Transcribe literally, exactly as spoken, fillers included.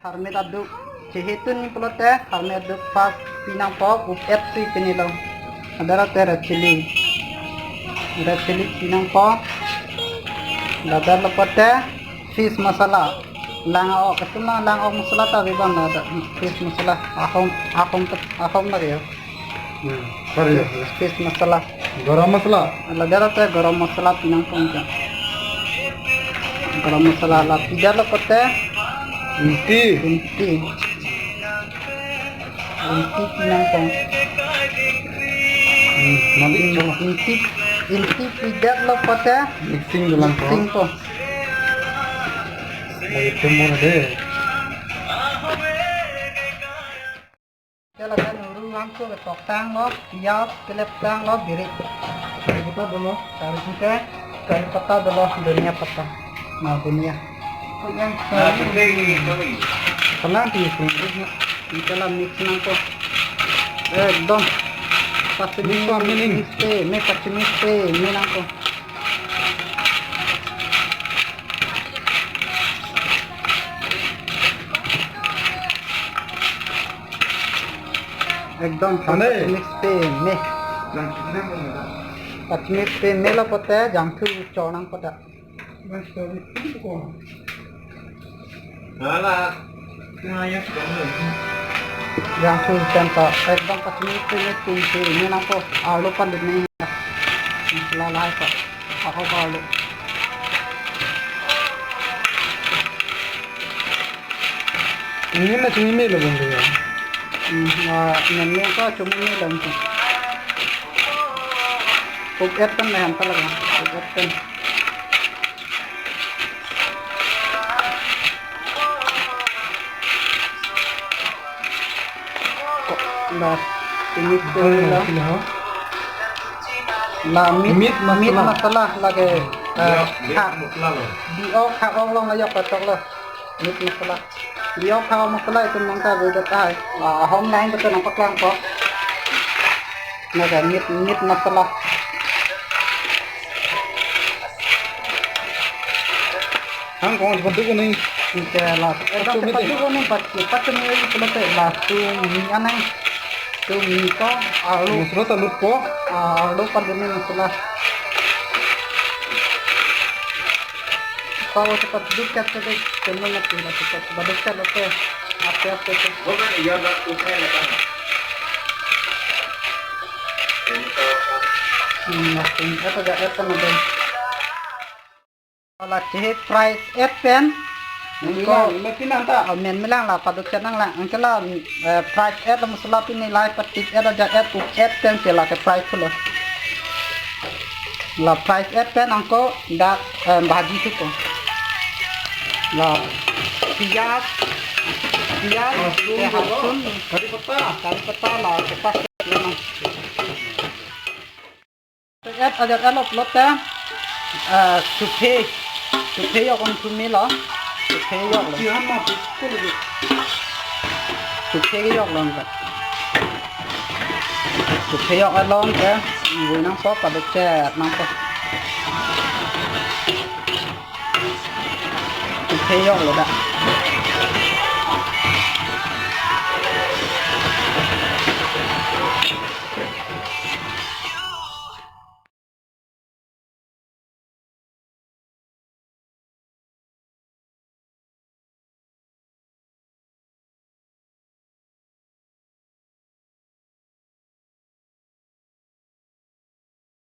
Tharmit aduk, chehe tuni pulote tharmit aduk first pinangpo, up-et si pinilo. Adara te red chilli. Red chilli pinangpo. Ladak lo pote fish masala. Lang-ok, ketum lang-ok masala ta bibang ladak. Fish masala. Ahom, ahom, ahom lagi ya. Hmm, sorry. Fish masala. Garam masala. Ladak lo te garam masala pinangpo. Garam masala la pidar lo pote. Inti. Inti. Inti pinangpo. Hmm, malik sama. Inti, inti pidar lo pote. Mixing dolang po. Mixing po. Lagi tumor deh. Ke lapen hurung langso ketok tanglo, piyaj kelep tanglo, birik. Kari patta dolo. Kari patta, kari patta dolo, dhania patta. Nah, dhania. Kalang ti sung. Ante la mix nangpo. Ekdom. Pachimix, mix pa, mix, mix pe, me pachimix pe, me nangpo. Ekdom. Ane. Pachimix pe me. Pachimix pe me lo pote jangthu chonang pote. Jangthu pen ta ekdom pachimix pe me tum pe me nangpo, alu pan de me. Lalai pa. Ako alu. Ini na chumi melo bang dia. Hmm, na, na me ko chumi melo bang. Up-et pen na han talaga. Up-et pen. La, ini pe la. La meat, meat masala. Meat masala lagi, eh, ya, meat masala lo. Di-ok ha-ok along la yok patok lo. Meat masala. Di-ok ha-ok masala itum nangta beda tahai. Ah, hom lain betul nangpaklang ko. Naga meat, meat masala. Hang kong paduk ni. Ante la. Ekdom pachimix paduk ni, pachimix, pachimix pulote la sumi anai. Sumi ko, alu. Masala ta lut ko. Ah, alu paduk ni masala. Kalau cepat dukkat ke deh, kena mati lah cepat. Padukkat oke. Aste aste ke. Hmm, langsung apa gak apa nanti. Kalau chehe fry et pen. Ini ko, ini pinang ta. Oh, men melang la, padukchet nanglang. Anke la, eh, fry et la masala pini lai patik et aja et up-et pen che la ke fry thulo. La fry et pen anke dak, eh, bhaji thupo. La piyaj, piyaj, lasun, eh, lasun, kari patta, kari patta la, patta. Et aja et lo pulote, eh, chuphe, chuphe yok on chumi lo, chuphe yok lo. Iya, ma, betul. Chuphe yok lo ka. Chuphe yok along ke, vui nangpo, padukchet nangpo. Chuphe yok lo dak.